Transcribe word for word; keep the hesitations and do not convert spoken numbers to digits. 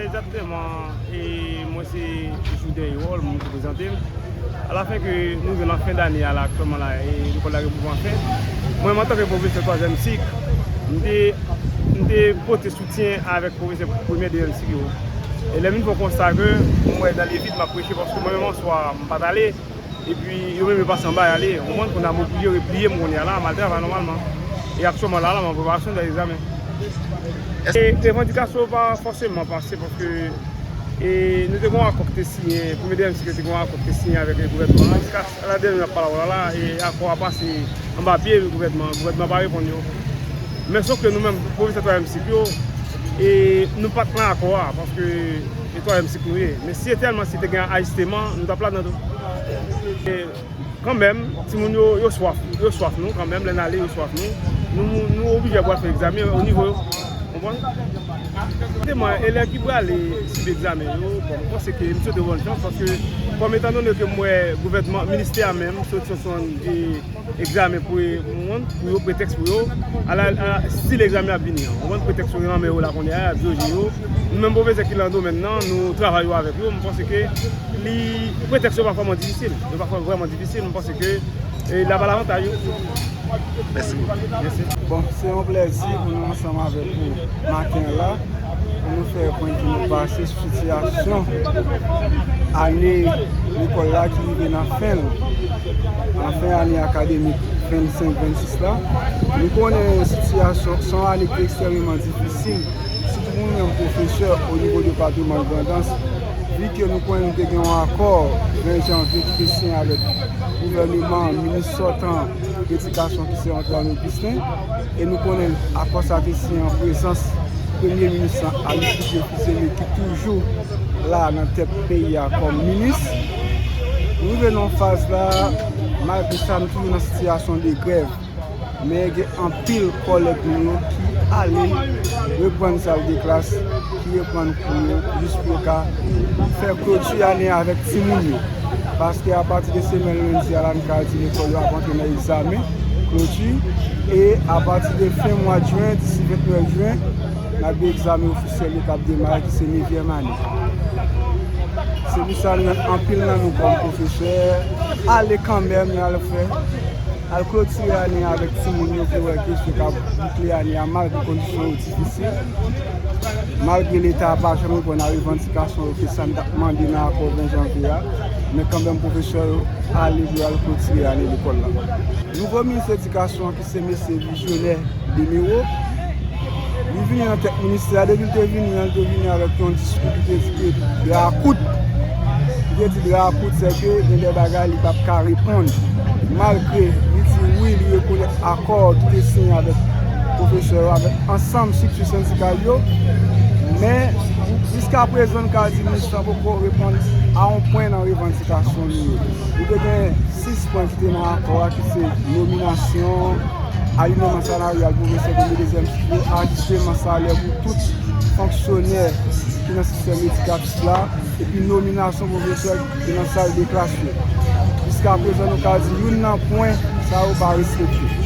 Egzakteman, e mwen se Jouden Erol, moun ki prezante m. Alafen ke nou rive nan fen dane a la, aktyèlman la, e lekòl la gen pou pran fen. Mwen menm, antanke pwofesè twazyèm sik, m te, m te pote soutyen avèk pwofesè premyè, dezyèm sik yo. E lè m vin fè yon konsta ke mwen, nan levit, m ap preche, paske mwen menm, answa, m pa t ale. Epi, yo menm, yo pase anba, y ale. Ou konprann? Kounye a, m oblije repliye m kounye a la, m al travay nòmalman. E aktyèlman, la, la, m an preparasyon de egzamen. E revandikasyon yo pa fòseman pase, paske, e, nou te gen yon akò ki te siyen, premye dezyèm sik yo te gen yon akò ki te siyen avèk gouvènman an. Jiska la dènye n ap pale w la, la, e akò a pase anba pye gouvènman an. Gouvènman an pa reponn yo. Men sof ke nou menm, pwofesè twazyèm sik yo, e nou pa t nan akò a, paske e twazyèm sik nou ye. Men si se tèlman si te gen ajisteman, nou t ap ladan tou. E kanmenm, timoun yo, yo swaf, yo swaf nou, kanmenm, lè n ale, yo swaf nou. Nou, nou oblije pou al fè egzamen o nivo yo. Konprann? Egzakteman, elèv ki prale sibi egzamen yo, bon, m panse ke m swete yo bòn chans, paske, kòm etandone ke m wè gouvènman, ministè a menm, soti yon sòt de egzamen pou, pou moun, pou yo, pretèks pou yo, ala, ala, stil egzamen ap vini an. Ou konprann? Pretèks yo nan men yo la kounye a, y ap jije yo. Nou menm pwofesè ki nan domèn nan, nou travay yo avèk yo, m panse ke li, pretèks yo pa vrèman difisil. Yo pa vrèman difisil, m panse ke, e, l ap al avantaj yo. Mèsi. Mèsi. Bon, se yon plèzi pou nou ansanm avèk ou maten an la, pou nou fè pwen ki nou pase sou sitiyasyon ane lekòl la ki rive nan fen l, nan fen ane akademik vennsenk vennsis la. Nou konnen sitiyasyon, se yon ane ki ekstrèmeman difisil, sitou pou nou menm pwofesè o nivo depatman Grandans, vi ke nou konnen nou te gen yon akò ven janvye ki te siyen avèk gouvèneman, minis sòtan edikasyon ki se Antoine Augustin, e nou konnen akò sa te siyen an prezans premye minis lan, Alix Dupuy Fiselé, ki toujou la nan tèt peyi a kòm minis. Nou rive nan yon faz la, malgre sa, nou toujou nan sitiyasyon de grèv. Men gen anpil kòlèg nou yo ki ale reprann sal de klas, ki reprann kou yo, jis pou yo ka fè kloti ane avèk timoun yo. Paske apati de semèn lendi a la, n ka di lekòl yo ap antre nan egzamen kloti. E apati de fen mwa jen, disi vennèf jen, n ap gen egzamen ofisyèl yo k ap demare, ki se nevyèm ane. Se pou sa, n, anpil nan nou kòm pwofesè, ale kanmenm, n al fè, al klotire ane a avèk timoun yo pou wè ke yo ka boukle ane a malgre kondisyon yo difisil. Malgre Leta a pa janm reponn a revandikasyon yo ke sa n t ap mande nan akò ven janvye a, men kanmenm pwofesè yo ale pou yo al klotire ane lekòl la. Nouvo minis edikasyon an ki se mesye Visionè Demereau, li vini nan tèt ministè a, depi l te vini an, li te vini avèk yon diskou ki te di ke dra a kout. Li te di dra a kout, se ke gen de bagay li p ap ka reponn. Malgre li di wi, li rekonèt akò ki te siyen avèk pwofesè yo, avèk ansanm estrikti sendikal yo, men jiska prezan, n ka di minis lan poko reponn a yon pwen nan revandikasyon nou yo. Li te gen sis pwen ki te nan akò a, ki se nominasyon, alinèman salaryal pwofesè premye, dezyèm sik yo, ajisteman salè pou tout fonksyonè ki nan sistèm edikatif la, epi nominasyon pwofesè ki nan sal de klas yo. Jiska prezan, nou ka di youn nan pwen sa yo pa respekte.